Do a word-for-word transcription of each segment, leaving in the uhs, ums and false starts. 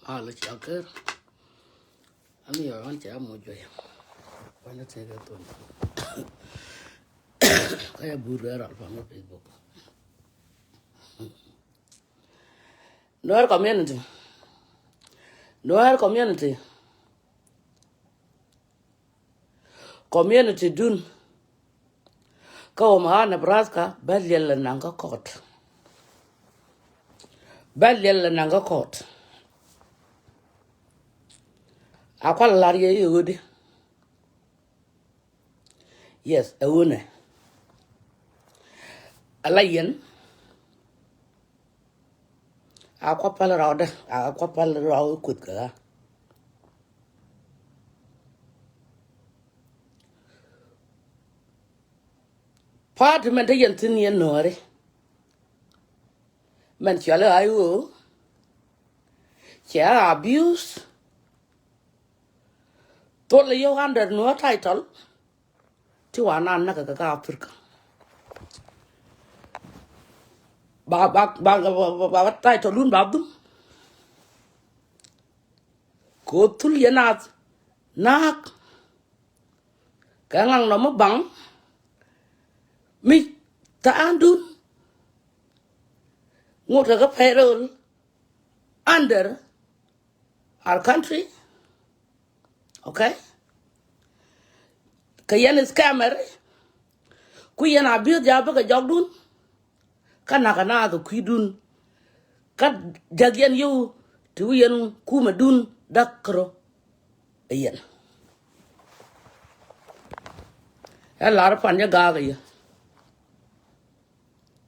Al cakir. Ani yɔ an cɛ mo jɔy. Wani tɛ kɛ ton. Kaya bur kɛ ral fan kɛ Facebook. Nuer community. Nuer community. Community dun. Kä Omaha, Nebraska, bä liɛl lɛ naŋ kä court. Bä liɛl lɛ naŋ kä court. A kual lar yɛ i̱ ɣöödi. Yes, ɛ ɣöönɛ. Ala yɛn. A kua pal rɔɔdɛ, a kua pal rɔɔdɛ kuth kä ɣä. Party mɛn te yɛn thi̱n yɛn Nuääri. Mɛn cɔal i̱ I O. Cɛ abuse. Thol i̱ yɛ under Nuäär title. Ti wa nan näk kɛ kä Africa. Ba, ba, ba, ba, ba, ba title dun ba dhum. Ko thul yɛ nath. Nak. Kɛ ŋaŋ nɔ mi baŋ. Mi tha̱a̱ŋ dun. Ŋot kɛ kä payroll. Under our country. Okay? Kä yɛn scammer. Ku yɛn abuse ja bikɛ jɔkdun. Kä nakä naath kui̱dun. Kä jäk yɛn yio̱w ti wi̱i̱ yɛn kumɛdun da̱k kärɔ. Ɛ yɛn. Ɛ lar pan jɛ gaak ɛ yɛ.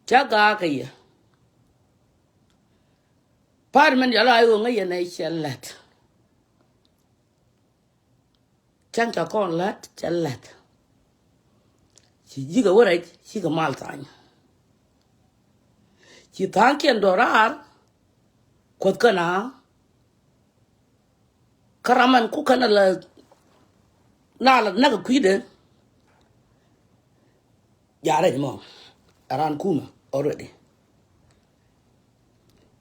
Cä gaak ɛ yɛ. Pa̱a̱t mɛn jɔl a i̱ ɣöö ŋäc yɛn ɛ cɛ lät. Cäŋ ca kɔn lät cɛ lät. Ci ji̱kɛ wä rɛc cikɛ mal thany. Ci tha̱a̱ŋkiɛn dɔ̱raar kuäth kɛn a. Kä ram ɛn ku kɛn a la na la näk kui̱dɛ. Ja rɛc mɔ a ran kumɛ already.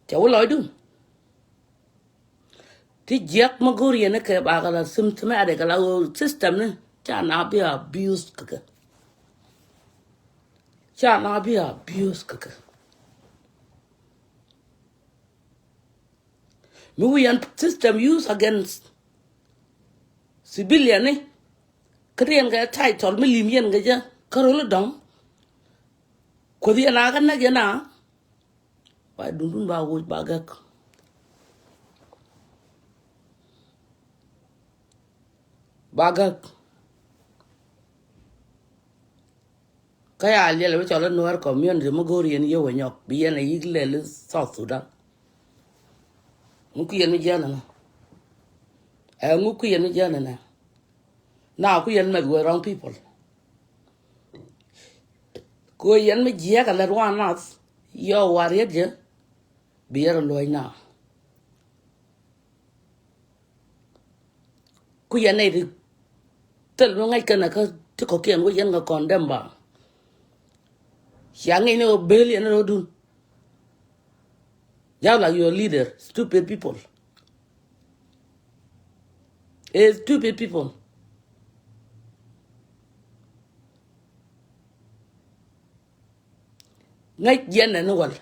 Cɛ wä lɔcdun. Ti jiäk mi go̱o̱r yɛn ni kɛ bakɛ la systematic la ɣöö system ni ca na bi abuse kä kɛ. Ca na bi abuse kä kɛ. Mi wi̱i̱ yɛn system use against civilian ni. Kä ti yɛn kɛ title mi lim yɛn kɛ jɛ kä rol dɔ̱ŋ. Kuoth yɛn a kä näk yɛn a. Ba dundun ba woc ba gäk. Ba gäk. Kä ya liɛl bi cɔl i̱ Nuer community mi go̱o̱r yɛn yio̱w ɛ nyɔk bi yɛn a yi̱k lɛl i̱ South Sudan. Ŋu kui̱ yɛn mi jiɛn ɛnɛ. Ɛ ŋu kui̱ yɛn mi jiɛn ɛnɛ. Na kui̱ yɛn mɛth wee wrong people. Ku yɛn mi jiɛk a lät wan nath yɔ war yet jɛ. Bi yɛn a luɔ̱c na. Ku yɛn nɛy ti thil mi ŋäc kɛn kä ti kɔ̱kiɛn wä yɛn kɛ condemn ba. Cia ŋi̱i̱c ni ɣä bel yɛn rɔ̱dun. Just like your leader, stupid people. Eh, stupid people. Ŋäc yɛn ni wal.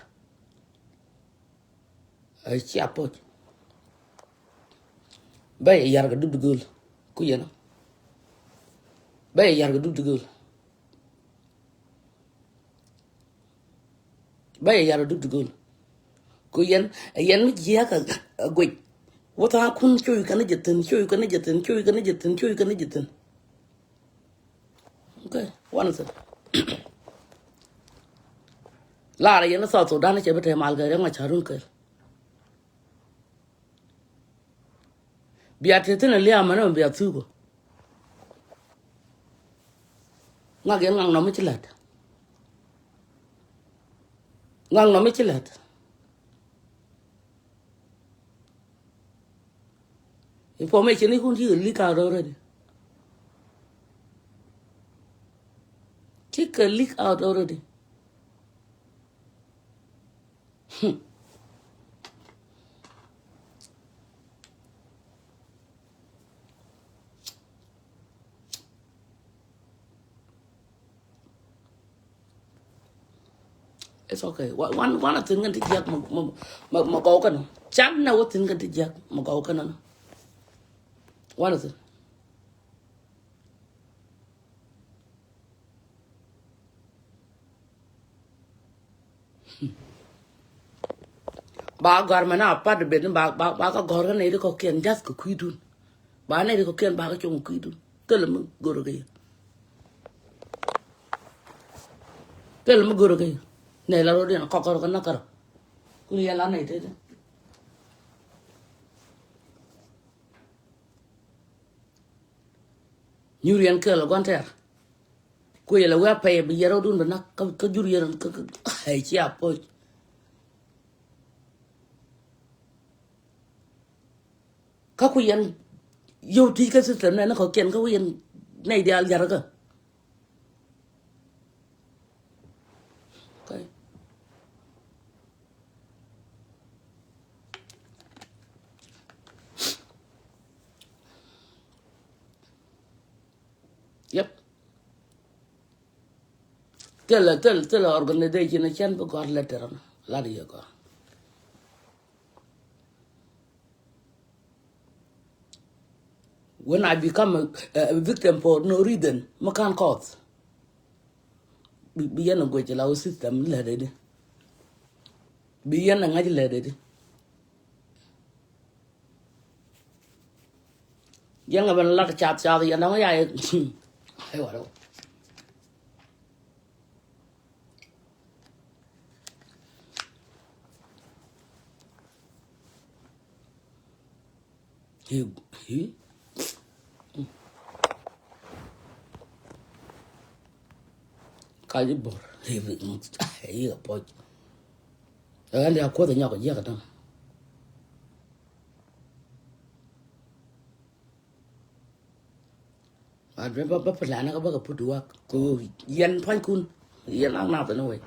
Ɛ cia poc. Bɛ yɛ yar kɛ dup di göl. Ku yɛn. Bɛ yɛ yar kɛ dup di göl. Bɛ yɛ yar kɛ dup di göl. Ku yɛn, yɛn mi jiäk a guic. Wä tha̱a̱ŋ kun coy kɛn jɛ thi̱n, coy kɛn jɛ thi̱n, coy kɛn jɛ thi̱n, coy kɛn jɛ thi̱n. Okay, one thing. Lar yɛn South Sudan cɛ bi te mal kɛ Riek Machar run kɛl. Bia te thin a liam mɛn bia thuku. Ŋak yɛn ŋak nɔmi ci lät. Ŋak nɔmi ci lät. Information ikun cikɛ leak out already. Cikɛ leak out already. Hmm. It's okay. Wa-, wan, wan a thin kɛn ti jiak ma, ma, ma, ma gɔw kɛn. Can na wa thin kɛn ti jiak ma gɔw kɛn na. Wan a thin. Ba gɔr mɛ na pat ben ba, ba, ba ka gɔr kɛn na iti kɔ kiɛn jath kɛ kui̱dun. Ba nɛy ti kɔ̱kiɛn bakɛ cuɔ̱ŋ kui̱dun. Thilɛ mi go̱rä kɛ yɛ. Thilɛ mi go̱rä kɛ yɛ. Nɛy la ro̱diɛn kɔk kärɔ kɛ näk kärɔ. Kun yɛ la nɛy tete. Nyur yɛn kɛɛl ɛ gua̱n tɛɛr. Kuecɛ lɛ wee a pɛy bi yɛn rɔ̱dun bi näk kä, kä jur yɛn kä, kä, kä, ɛ cia puɔ̱c. Kä ku yɛn yio̱w ti̱i̱ kä system nɛn ni kɔ̱kiɛn kä ku yɛn nɛy diaal ya̱r kä. Okay. Yep. Thilɛ, thilɛ, thilɛ organization a cɛn bi gɔ̱r letter lat yɛ gɔ̱r. When I become a, a victim for no reason, mi kan cause. Bi, bi yɛn a guec la wä system lɛt di. Bi yɛn a ŋa̱c lɛt di. Yɛn ŋa ben lak cath cath yɛn dɔŋ ya yɛ. Ai wa dɔŋ. Hi, hi. Ka̱c i̱ bo̱r. Hi, hi, hi, apɔc. Ɣän di a kuoth inyɔk ijiɛk itäŋ. Ba, ba, ba plan kä bä kɛ put to work. Ku yɛn pua̱nykun. Yɛn nak nath ni wec.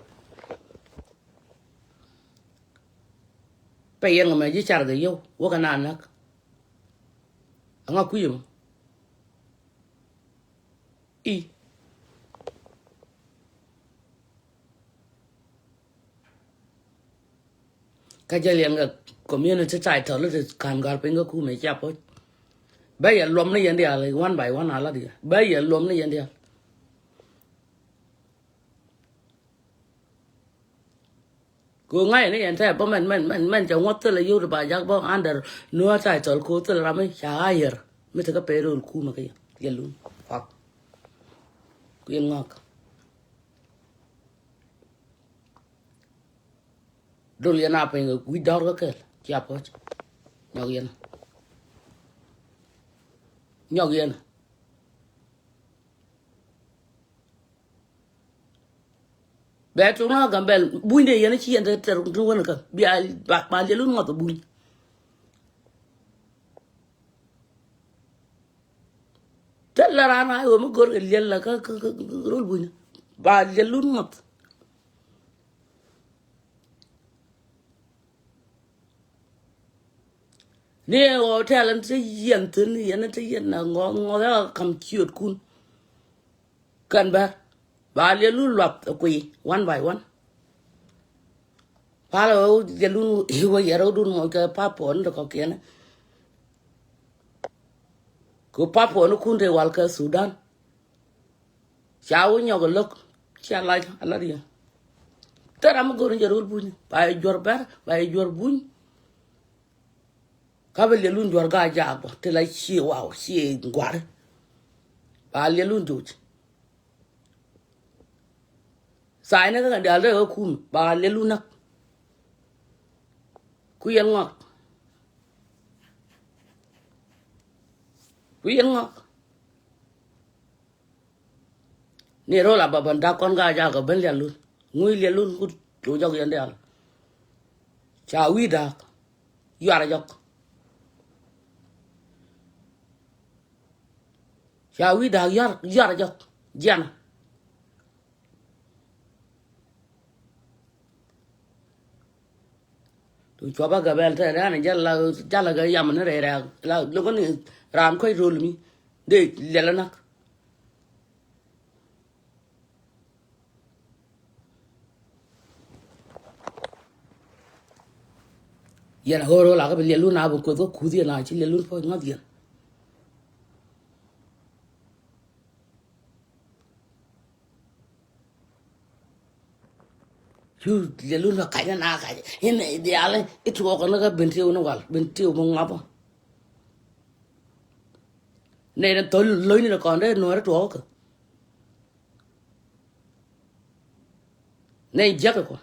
Pɛ yɛn kɛ mɛ ji̱ car kɛ yio̱w wä kɛ na näk. Aŋa kui̱ mɔ. I̱. Kä jɛ liɛŋ kɛ community title ti ka̱n gɔ̱a̱r piny kä kumɛ cia puɔ̱c. Bä yɛ luɔm ni yɛn diaal one by one a lat yɛ. Bä yɛ luɔm ni yɛn diaal. Kɛ ɣöö ŋa̱c ni yɛn tɛɛ bä mɛn, mɛn, mɛn, mɛn cɛ ŋuɔth thilɛ yio̱w ti ba jak bä under Nuäär title kɛ ɣöö thilɛ ram mi ca hire mi te kä payroll kumɛ kä yɛ. Yɛ lun. Fuck. Ku yɛn ŋɔak. Dol yɛn a piny kɛ wi̱c dɔ̱r kä kɛl. Cia puɔ̱c. Nyɔk yɛn. Nyɔk yɛn. Bɛ tok na Gambɛl buny de yɛn ci yɛn te ter ni wän kä bia ba, ba liɛl wun ŋɔth buny. Te la ran a wä mi gor kɛ liɛl la kä, kä, kä, kä rol buny ba liɛl wun ŋɔth. Ni hotel in te yɛn thin yɛn te yɛn na ŋɔ ŋɔ ya kam ciöt kun. Kɛn bär ba liɛl wun luath kui̱ one by one. Pal wä liɛl wun wä yɛr wä dun mɔ kɛ papuɔn te kɔkiɛn. Kɛ papuɔn kun te wal kɛ Sudan. Ca wä nyɔk lo̱k cia lac a lat yɛ. Thil ram mi go̱r ni jɛ rol buny ba yɛ juɔr bär ba yɛ juɔr buny. Ka bi liɛl wun juɔr gaa jaak bä ti la cie waw cie gua̱ri. Ba liɛl wun joc. Tha̱a̱ŋ ni kä kɛn diaal rɛy kä kum ba liɛl wun näk. Ku yɛn ŋɔak. Ku yɛn ŋɔak. Ni rol a ba ban dak kɔn ka jak kɛ ben lial lun. Ŋuc lial lun ku cu jɔk yɛn dial. Ca wi̱i̱ da̱a̱k yuar a jɔk. Ca wi̱i̱ da̱a̱k yuar, yuar a jɔk. Jiɛn. Tu cuɔp a Gambɛl te rɛn jal la, jal la kɛ yam ni rɛy rɛk la lokä ni ram kɔc rol mi dee liɛl näk. Yɛn a ɣöö ro̱l a kä bi liɛl wun a bi kueth kä kuth yɛn a ci liɛl wun puɔ̱c ŋɔth yɛn. Cu liɛl wun a kac ni na kac in diaal i̱ tuɔɔk ni kä ben tiw ni wal ben tiw bi ŋuap. Nɛy ni thɔl lo̱cni ni kɔn dee nuɔ̱ɔ̱ri tuɔɔk kä. Nɛy jiäk kɔ.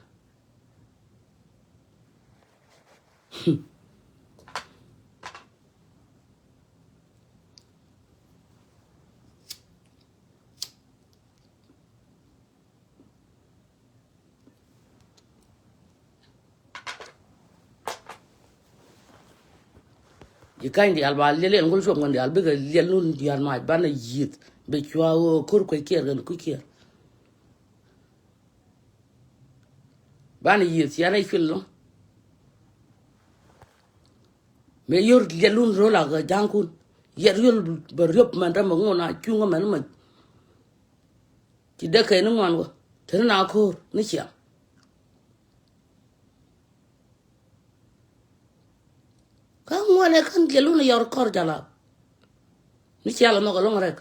Ji̱ ka̱ny diaal ba liɛl yɛn gol cuɔp ŋuan diaal bikɛ liɛl nun diaal mac banɛ yieth. Bɛ cua ɣöö ko̱r kuec kiɛɛr kɛn kuc kiɛɛr. Banɛ yieth cianɛ cuil lɔ. Mëë yör liɛl nun ro̱l a kɛ ja̱ŋkun. Yɛt riöl bɛ riöp mɛn räm bɛ ŋun a cuŋä mɛn mɛ. Ci dee kɛn ni ŋuan wä te ni na ko̱r ni ciaŋ. Kä ŋuan ɛ kän liɛl wun yɔr kɔr jalap. Ni cial nhɔk ɛlɔŋ rɛk.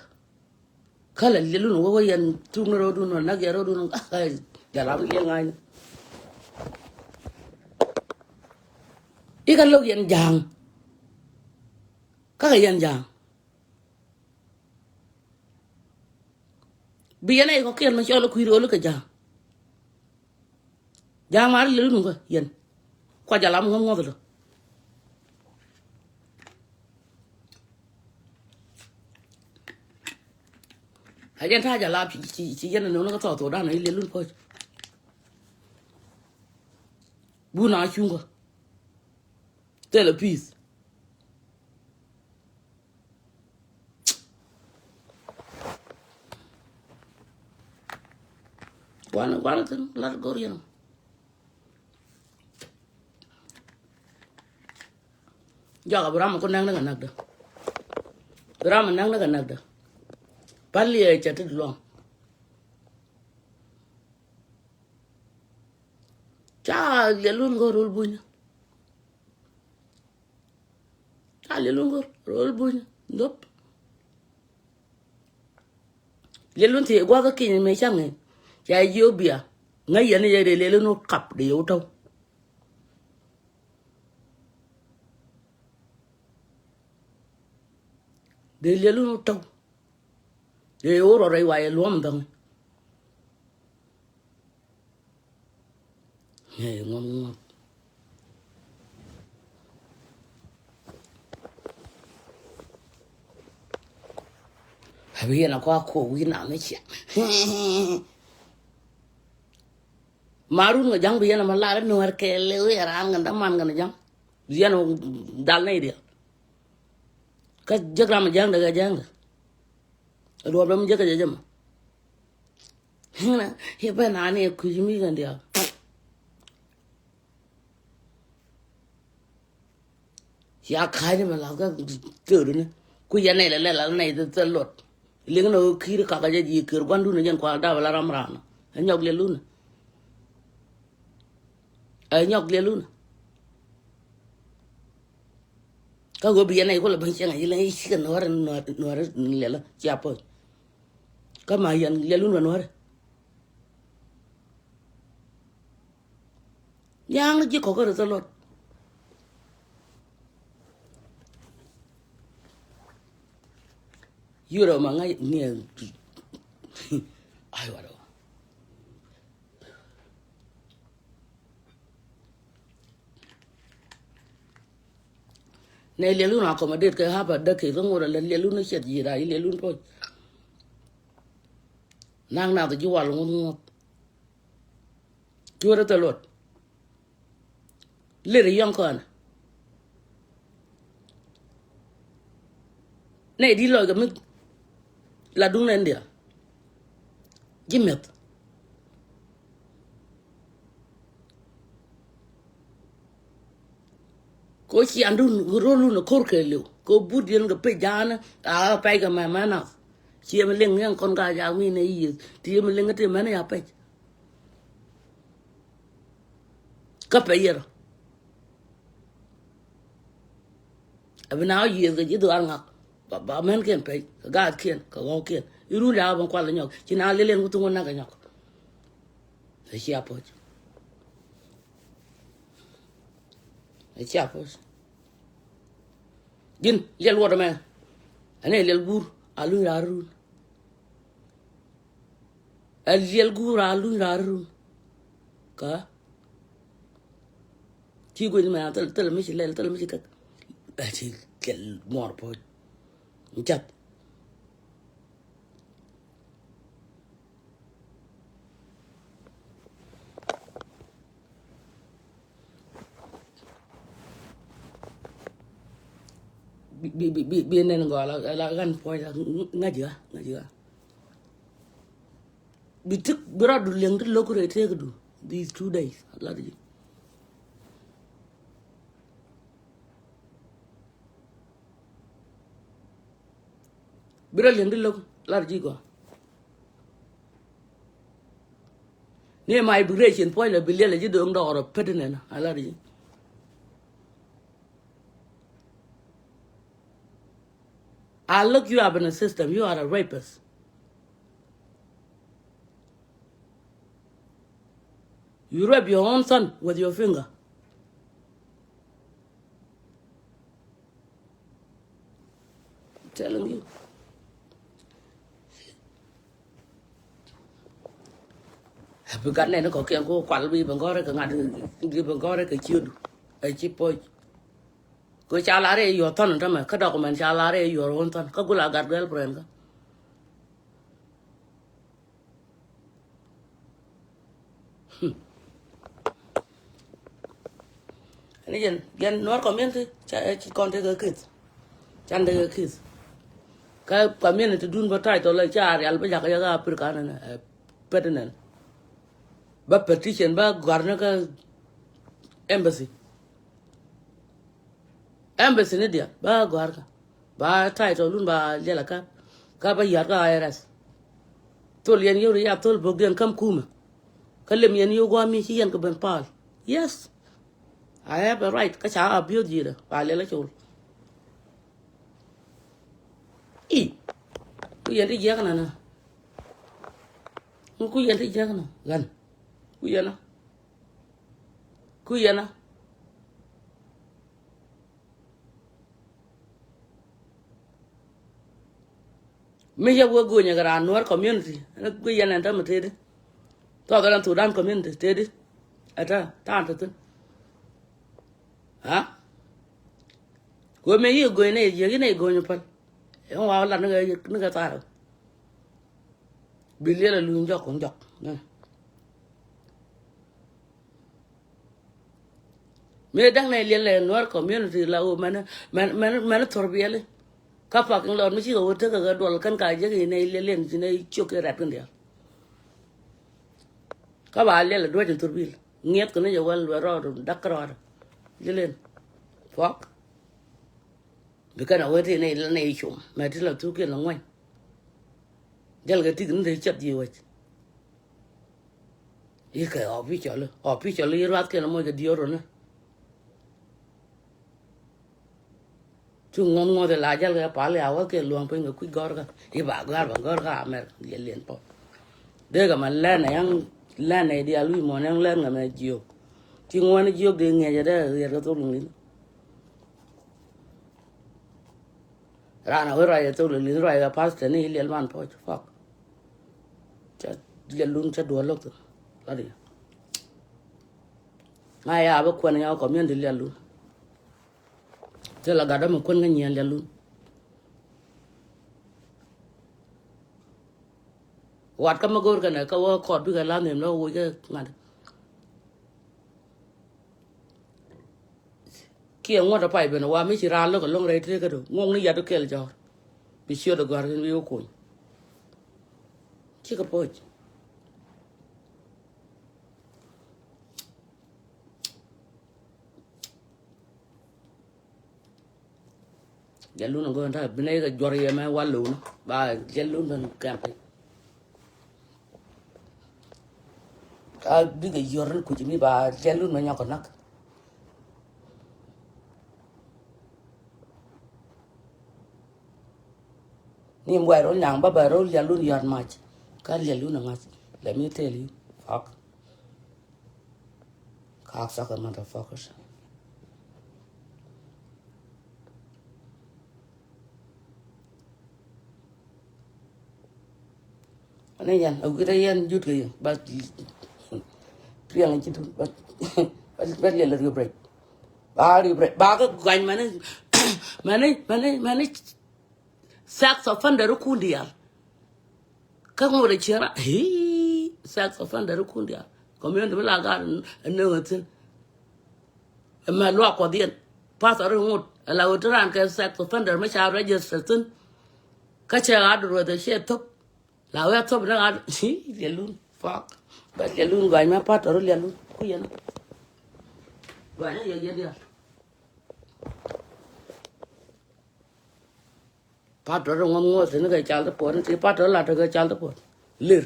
Kä la liɛl wun wä wä yɛn tuk ni ro̱dun wä nak yɛn ro̱dun. Jalap liɛl ŋa̱ny. I̱ kä lo̱k yɛn ja̱a̱ŋ. Kä kɛ yɛn ja̱a̱ŋ. Bi yɛn ɛ kɔ̱kiɛn mi cɔl ɛ kui̱ ro̱o̱li kɛ ja̱a̱ŋ. Ja̱a̱ŋ mar liɛl wun kä yɛn. Kua jalap ŋuɔ̱th ŋuɔ̱th lɔ. A jɛn ta̱a̱ jalap ci, ci, ci yɛn a no̱o̱ŋ ni kä thɔɔk thokdan a i̱ liɛl wun puɔ̱c. Bun a cuŋ kä. Thilɛ pi̱i̱th. Guan, guan thi̱n lat go̱r yɛn. Jɔak a bi ram a ku näk ni kɛ näkdä. Bi ram a näk ni kɛ näkdä. Pal yɛ cɛ ti luɔ̱ŋ. Ca liɛl wun go̱r rul bunyä. Ca liɛl wun go̱r rul bunyä. Dhop. Liɛl wun thiee gua̱th kä kiny mëë caŋ in. Ca jiök bia ŋäc yɛn i̱ yɛ dee liɛl wun kap dee yɛ wä tɔ̱w. Dee liɛl wun wä tɔ̱w. Dee yɛ wä rɔ rɛy wa yɛ luɔ̱m dhɔ̱ŋ. Ŋuɔ̱m ŋuɔ̱m. A bi yɛn a kɔa kuɔk wi̱i̱ na mi ciaŋ. Marun ŋa ja̱ŋ bi yɛn a ma lar nuɔr kɛɛl i̱ wi̱i̱ raan ŋa däman ŋa ja̱ŋ. Bi yɛn a dal nɛy diɛ. Kä jek ram a ja̱ŋ dɛ kɛ ja̱ŋ dɛ. A duɔp däm jek kɛ jɛ jɛ ma. Ŋa i̱ bɛ naan i̱ kui̱c mi kɛn diaal. Cia ka̱a̱cni mɛ la̱th kä thööduni ku yɛn nɛy lɛ lɛl al nɛy thil luɔt. Liŋ ni ɣöö ki̱i̱r kakä jɛ ji̱ kër gua̱ndun jɛn kual dap ala ram raan. Ɛ nyɔk liɛlun. Ɛ nyɔk liɛlun. Kä ɣöö bi yɛn nɛy kulɛ ben cieŋ a yi liŋ i̱ cikɛ nuɔ̱ɔ̱r nuɔ̱ɔ̱r liɛlä cia puɔ̱ny. Kä ma yɛn liɛlun bɛ nuɔ̱ɔ̱r. Ya̱a̱ŋ ni ji̱ kɔ̱kä ri thil luɔt. Yurɛ ma ŋa̱c ni ɛ. Ai, wat ɔ. Nɛ liɛlun accommodate kɛ hapa däk kɛ kä ŋot ala liɛlun ni ciɛth ji̱ ra i̱ liɛlun puɔ̱c. Naŋ nath ji̱ wal ŋuth ŋuth. Cuɔ̱rä thil luɔt. Ler yɔ̱ŋ kɔn. Nɛ di lɔc kɛ mi la duŋ nɛn diaal. Ji̱ mi̱eth. Ko ciandun rol wun a kor kɛ liw ko but yɛn kɛ pec jaanä a pɛc kɛ mɛmɛ nath. Ciɛ mi liŋ yɛn kɔn ka jaak mi nɛ yiëth ti yɛ mi liŋ ti mɛn ya pɛc. Kä pɛc yɛrɔ. Abi na wä yiëth kɛ ji̱ dhuaar ŋak. Ba, ba mɛn kiɛn pɛc kɛ gaatkiɛn kɛ ɣɔwkiɛn. Irun la bä kual nyɔk ci na liliɛn ku thuŋ wä nak kɛ nyɔk. Ɛ cia puɔ̱c. Ɛ cia puɔ̱c. Ji̱n liɛl wuɔt ɛmɛ. Ɛn ɛ liɛl guur a luny raar run. Ɛ liɛl guur a luny raar run. Kä ci guic mɛ thil, thil mi ci lɛl, thil mi ci kek. Ɛ ci liɛl muɔr puɔ̱c. Cath. Bi, bi, bi, bi, bi nɛn gɔaa la, la ɣän puɔ̱ny la, ŋa̱c ɣä, ŋa̱c ɣä. Bi tik, bi rɔɔdu liɛŋ ti lo̱k rɛy tëëkdu these two days. Lat ji̱. Bi rɔ liɛŋ di lo̱k lar ji̱ gɔaa. Ni ma immigration puɔ̱ny lɛ bi liɛl ji̱ do̱ŋ dɔɔr ɔ pet nɛn a lar ji̱. I look you up in the system. You are a rapist. You rape your own son with your finger. Telling you. Bi gat nɛn kɔkiɛn ku kual bi ben gɔrɛ kɛ ŋa̱t, bi ben gɔrɛ kɛ ciötdu. Ɛ ci puɔ̱c. Ku ca lar i̱ yuɔr thɔn tämɛ kä document ca lar i̱ yuɔr wun thɔn kä gula gat girlfriend kä. Ni jɛn, jɛn Nuer community ca, ci kɔn tekɛ case. Can tekɛ case. Kä community dun bä ta̱a̱c thɔl ca rial bä jakä jakä Africa nɛn, eh, pet nɛn. Bä petition bä gɔ̱a̱r ni kä embassy. Embassy ni diaal ba gɔ̱a̱r kä ba title dun ba liɛl a kä, kä ba ya̱r kä I R S. Thol yɛn yio̱w ri ya thol bok diɛn käm kumä. Kä lem yɛn yio̱w gua̱a̱ mi ci yɛn kɛ ben pa̱a̱l. Yes. I have a right kä ca abuse ji̱ dɛ ba liɛl a col. I ku yɛn ti jiäk nana. Ku yɛn ti jiäk na ɣän. Ku yɛn na. Ku yɛn a. Mi yɛ wee go̱o̱nyɛ kɛ raan Nuer community. Ɛn ku yɛn ɛn tämɛ tëëdi. Thuɔth ɛn Sudan community tëëdi. Ɛtä ta̱a̱n te thi̱n. Ha? Ku mëë yi go̱o̱ny nɛ yɛ jiäk yi nɛ go̱o̱ny päl. Ɛn wa lat ni kɛ, ni kɛ thaar. Bi liɛl a luny jɔk kɔn jɔk. Mëë däŋ nɛ liɛl ɛ Nuer community la ɣöö mɛn, mɛn, mɛn, mɛn thor biɛli. Kä parking lot mi cikɛ wä tekɛ kɛ duɔl kɛn ka jek inɛ liɛl in ci nɛ ciök kɛ rɛt kɛn diaal. Kä ba liɛl ɛ duäc in thor bil ŋiɛth kɛ ni jɛ wɛl luɛ rɔɔd dak kärɔɔd. Liɛl in puɔk. Bi kɛn a wee ti nɛ ilɛ nɛ icum mɛ ti la thuk kiɛn la ŋuany. Jɛl kɛ tik ni te cɛp ji̱ wec. Ikɛ official, official iruath kiɛn la moc kɛ dior roni. Cu ŋuɔth ŋuɔth ila jɛl kɛ pal ya wä kiɛn luɔ̱ŋ piny kɛ kui̱ gɔr kä iba gɔr ba gɔr kä America liɛl liɛn pɔ. Dee kɛ ma lɛn a yaŋ lɛn a idial wi̱i̱ muɔ̱n yaŋ lɛn kɛ mɛ jiök. Ti ŋuɔ̱n jiök dee ŋiɛcɛ dee riɛt kɛ thok luŋ li̱n. Raan a wee ruac ɛ thok lɛ li̱th ruac ɛ pastɛ ni liɛl man puɔ̱c fuck. Cɛ liɛl lun cɛ duɔl lo̱k thi̱n. Lat i̱ ŋa ya bä kuɛn nya community liɛl lun. Thil a gat dämɛ kuɛn kä nyiɛn liɛl lun. Wat kä mä go̱o̱r kɛnɛ kä wä kɔɔt bikɛ la̱th ni̱em lä wä woc kä ŋa̱t. Kiɛ ŋuɔ̱t a pay ben a wa mi ci raan lo̱k a lo̱ŋ rɛy tëë kädu ŋuɔ̱k ni yat kɛl jɔ̱ɔ̱r. Bi ciöt a gɔ̱a̱r kɛn wi̱i̱ wä kuny. Cikɛ poc. Jɛ lun a go̱o̱r ta bi nɛy kɛ juɔr yɛ mɛ wal lo̱w ni ba jɛ lun ben kɛm piny. A bikɛ yuɔr ni kuc mi ba jɛ lun mɛ nyɔk kɛ nak. Ni buay rol nyaŋ ba ba rol lialun yɔt mac. Ka lialun a ŋath. Let me tell you. Fuck. Cocksucker motherfuckers. Ani yɛn a wi̱i̱ rɛ yɛn jut kɛ yɛ ba riɛŋ ci dun ba ba liɛl riop rɛc ba riop rɛc ba kä guany mani mani mani mani. Sex offender kun diaal. Kä ŋot a ciɛra hii sex offender kun diaal. Community mi la gat ni ŋot thin. Ɛmɛ luak kuɔth yɛn. Pastor ŋot ala ɣöö ti raan kɛ sex offender mi ca register thin. Kä cɛ ɣaat rueth ɛ ciɛ thop. La wee thop ni ɣaat hii liɛlun. Fuck. Bɛ liɛlun guany mɛ pastor liɛlun ku yɛn. Guany yɛ yɛn diaal. Patɔr ŋuɔth ŋuɔth ni kɛ cal ti puɔt ni ti patɔr la ti kɛ cal ti puɔt. Lir.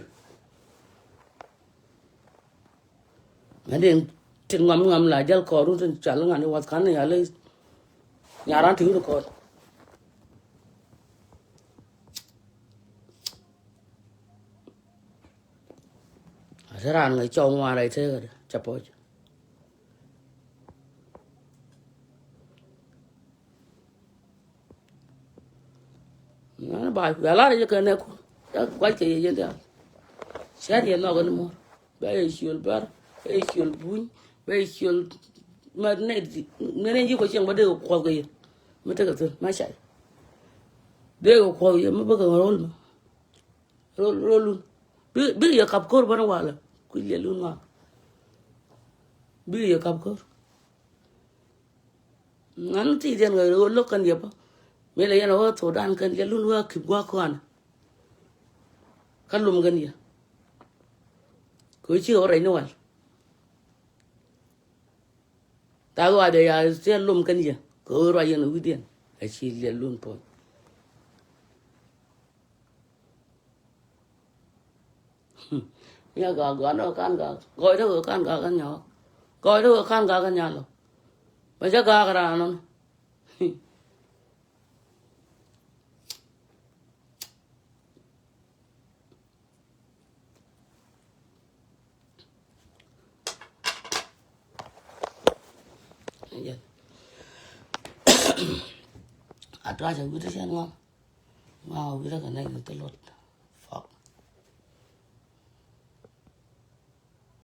Mɛ den tin ŋuam ŋuam la jal kɔɔr wun tin cal ŋani wath kan ni yali. Nyaran ti wun kɔɔr. A ti ran ŋa cɔw ŋuan rɛy tëëkädɛ ca pɔc. Nani ba ya lar yɛ kɛ nɛ ku ya guac kɛ yɛ yɛn dial. Cɛr yɛ nhɔk ni mor bɛ yɛ ciöl bɛr bɛ yɛ ciöl buny bɛ yɛ ciöl. Mɛ nɛ nɛ nɛ yi kɔ cieŋ bä dee kɛ kuɔth kɛ yɛ. Mɛ tekɛ thil mɛ cay dee kɛ kuɔth kɛ yɛ mɛ bä kɛ rol mɛ. Rol rol lun bi bi yɛ kap kor bä ni walɛ kui̱ yɛ lun ŋɔak. Bi yɛ kap kor. Ŋän ti diɛn ɣä ɣä lo̱k kän yɛ bä. Mi lɛ yɛn ɣä thok dan kän yɛ lun ɣä kip gua̱k kɔn. Kä lum kän yɛ. Kɛ ɣä ci ɣä rɛy ni wal. Thaak ɣä adɛ ya thiɛl lum kän yɛ kɛ ɣä ruac yɛn wi̱diɛn. A ci yɛ lun puɔ̱ny. Nya gak gak ni kan gak gɔc ni kan gak kan nyɔk gɔc ni kan gak kan nyalo. Bɛ jɛ gak ran nɔ. A tuac a wi̱t cɛn ŋɔm. Ŋɔm a wi̱t a kɛ nɛy ni thil luɔt.